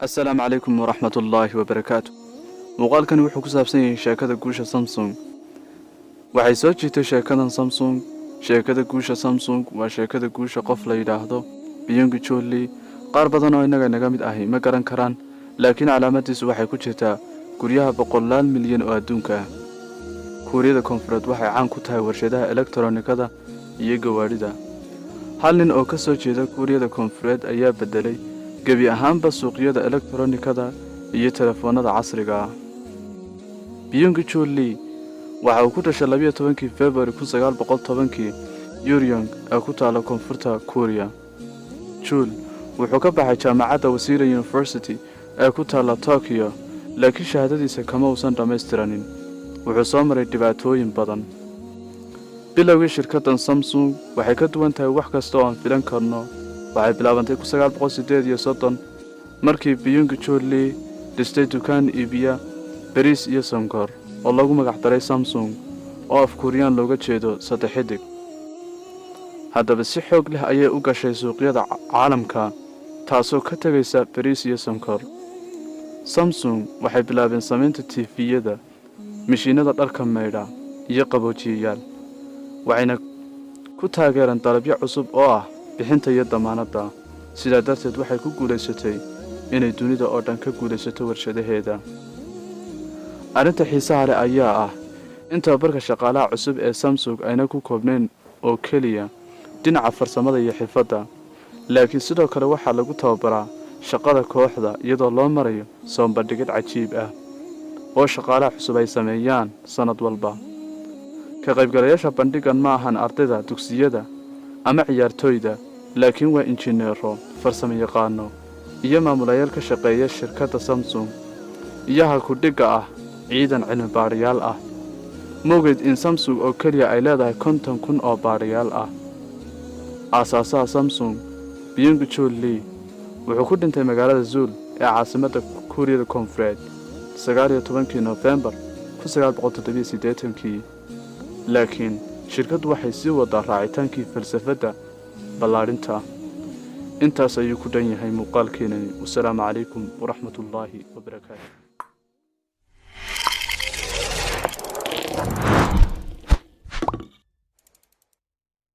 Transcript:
Assalaamu calaykum waraxmatullaahi wabarakaatu. Muuqaalkani wuxuu ku saabsan yahay sheekada guusha Samsung. Waxay soo jiitay sheekadan Samsung. Sheekada guusha Samsung waa sheekada guusha qof la yidhaahdo Byung Chul Lee. Qaar badan oo innaga inaga mid ahi ma garan karaan, laakiin calaamadiisu waxay ku jirtaa guryaha boqolaal milyan oo adduunka ah. Kuuriyada Koonfureed waxay caan ku tahay warshadaha elektronikada iyo gawaadhida. Hal nin oo ka soo jeeda Kuuriyada Koonfureed ayaa beddelay gebi ahaanba suuqyada elektronikada iyo telefoonnada casriga ah. Byung Chul Lee waxa uu ku dhashay 12-kii Februari 1910-kii Uiryong ee ku taala koonfurta Kuuriya. Chul wuxuu ka baxay jaamacadda Waseda University ee ku taalla Tokyo, laakiin shahaadadiisa kama uusan dhammaystiranin. Wuxuu soo maray dhibaatooyin badan. Bilowgii shirkaddan Samsung waxay ka duwan tahay wax kasta oo aan filan karno. Waxay bilaabantay 1938, markii Byung Chul Lee dhistay dukaan iibiya bariis iyo sonkor oo lagu magac daray Samsung, oo af Kuuriyaan looga jeedo saddex xidig. Haddaba si xoog leh ayay u gashay suuqyada caalamka, taasoo ka tegaysa bariis iyo sonkor. Samsung waxay bilaabeen samaynta TV-yada, mishiinada dharka maydha iyo qaboojiyayaal, waxayna ku taageereen dalabyo cusub oo ah bixinta iyo damaanadda. Sidaa darteed waxay ku guulaysatay inay dunida oo dhan ka guulaysato warshadaheeda. Arrinta xiisaha leh ayaa ah in tababarka shaqaalaha cusub ee Samsung ayna ku koobnayn oo keliya dhinaca farsamada iyo xirfadda, laakiin sidoo kale waxaa lagu tababaraa shaqada kooxda, iyadoo loo marayo soo bandhigid cajiib ah oo shaqaalaha cusub ay sameeyaan sannad walba. Ka qaybgalayaasha bandhigan ma ahan ardayda dugsiyada ama ciyaartooyda, laakiin waa injineero, farsamo yaqaano iyo maamulayaal ka shaqeeya shirkadda Samsung iyo halkudhigga ah ciidan cilmi baadhayaal ah. Mogeed in Samsung oo keliya ay leedahay 50,000 oo baadhayaal ah? Aasaasaha Samsung, Byung Chul Lee, wuxuu ku dhintay magaalada Seoul ee caasimadda Kuuriyada Koonfureed 19-kii Nofembar 1987-kii, laakiin shirkaddu waxay sii wadaa raacitaankii falsafadda ballaadhinta. Intaas ayuu ku dhan yahay muuqaalkeenani. Wasalaamu calaykum waraxmatullaahi wabarakaatu.